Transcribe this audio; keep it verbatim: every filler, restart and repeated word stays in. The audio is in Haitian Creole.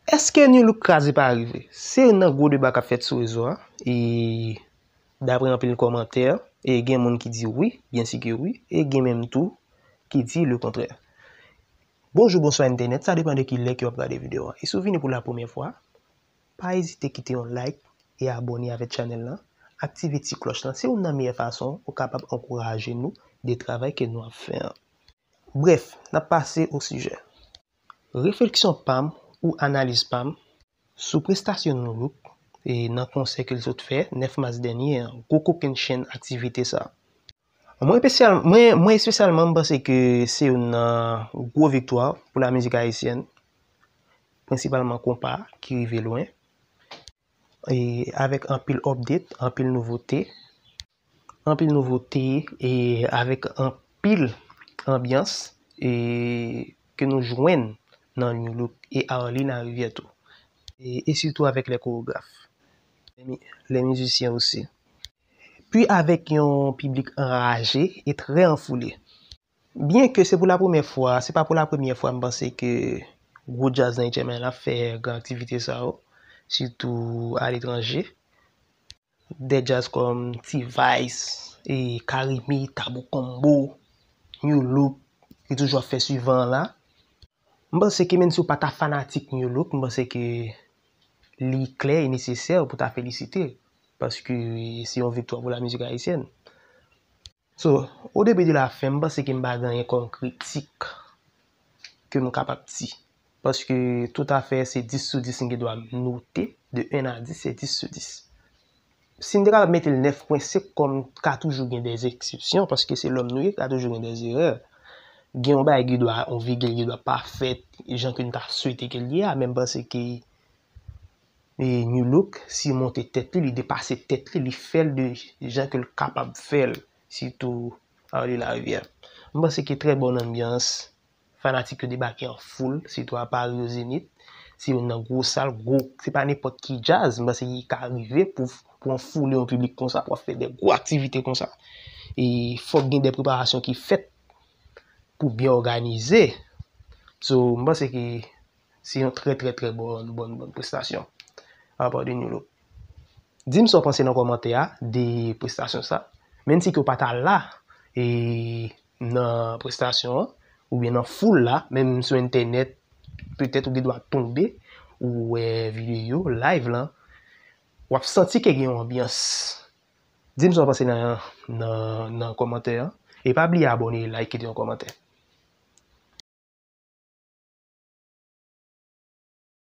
Èske Nu Look kraze pa rive? Se youn nan gwo deba k ap fèt sou rezo a. E daprè anpil kòmantè, e gen moun ki di wi, byen si ke wi, e gen menm tou ki di le kontrè. Bonjou, bonswa entènèt, sa depann de ki lè ke w ap gade videyo a. E si w vini pou la premyè fwa, pa ezite kite yon like e abòne avèk chanèl lan. Aktive ti klòch lan, se youn nan meyè fason ou kapab ankouraje nou de travay ke nou ap fè an. Brèf, n ap pase o sijè. Refleksyon pa m ou analiz pa m sou prestasyon Nu Look e nan konsè ke l sot fè nèf mas dènye an, gwo kokennchenn aktivite sa. Mwen espesyal-, mwen, mwen espesyalman, m panse ke se youn nan gwo viktwa pou lamizik ayisyèn, prensipalman konpa ki rive lwen, e avèk anpil update, anpil nouvote, anpil nouvote e avèk anpil anbyans e ke nou jwenn nan Nu Look e Arly Larivière tou. E, e sitou avèk lè koreograf, lè mi-, lè mizisyen osi. Pi avèk yon piblik anraje e trè anfoule. Byen ke se pou la premyè fwa, se pa pou la premyè fwa m panse ke gwo djaz nan H M I la fè gran aktivite sa yo, sitou aletranje. De djaz kòm T-Vice, e Carimi, Tabou Combo, Nu Look, ki toujou ap fè swivan an la. M panse ke menm si w pa ta fanatik Nu Look, m panse ke li klè e nesesè pou ta felisite, paske se yon viktwa pou lamizik ayisyèn. So, o debi de la fen, m panse ke m pa gen anyen kòm kritik ke m kapab di. Paske tout afè se dis sou dis m gen dwa note, de en a dis, se dis sou dis. Si m te kapab mete l nèf pwen senk, kòm ka toujou gen de eksepsyon, paske se lòm nou ye, ka toujou gen de erè. Gen yon bagay ki dwa, yon vigil ki dwa pa fèt jan ke n ta swete ke l ye a, men m panse ke e Nu Look simonte tèt li, li depase tèt li, li fè l de jan ke l kapab fè l, sitou Arly Larivière. M panse ke trè bon anbyans, fanatik yo debake an foul, sitou a Paris, o Zénith. Se youn nan gwo sal, gwo, se pa nenpòt ki djaz, m panse ki ka rive pou, pou anfoule yon piblik konsa, pou ap fè de gwo aktivite konsa. E fòk gen de preparasyon ki fèt pou byen òganize. So, m panse ke se yon trè, trè, trè bon, bon, bon prestasyon a la pa de Nu Look. Di m sa w panse nan kòmantè a de prestasyon sa. Menm si ke w pa ta la e nan prestasyon an, oubyen nan foul la, menm sou entènèt, petèt ou gen dwa tonbe, ou wè videyo, live lan, w ap santi ke gen yon anbyans. Di m sa w panse nan, nan, nan kòmantè an. E pa bliye abòne, like, kite yon kòmantè.